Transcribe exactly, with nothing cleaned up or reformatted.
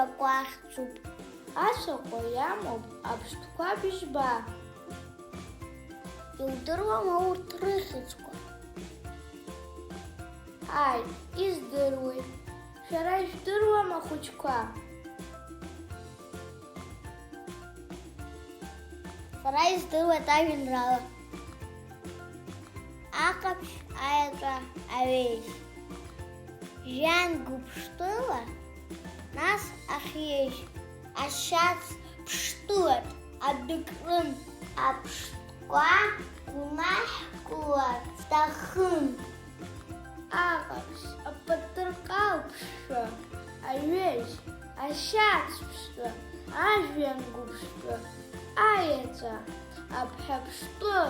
акәахьцуп. Ацәаҟәа иамоуп аԥштәқәа быжьба. Иудыруама урҭ рыхьӡқәа? Ааи, издыруеит. Шәара ижәдыруама, ахәыҷқәа? Сара издыруеит ажәеинраала. Аҟаԥшь, аеҵәа, аҩеишь. Жәҩан гәыԥштәыла, нас ахьеишь. Ашьац ԥштәылаҿ адәыкрын. Аԥштәқәа унаҳкылар сҭахын. Аҟаԥшь, апатырқал ԥштәы, аҩеишь, ашьац ԥштәы, ажәҩан гәыԥштәы, аеҵәа, аԥҳә ԥштәы.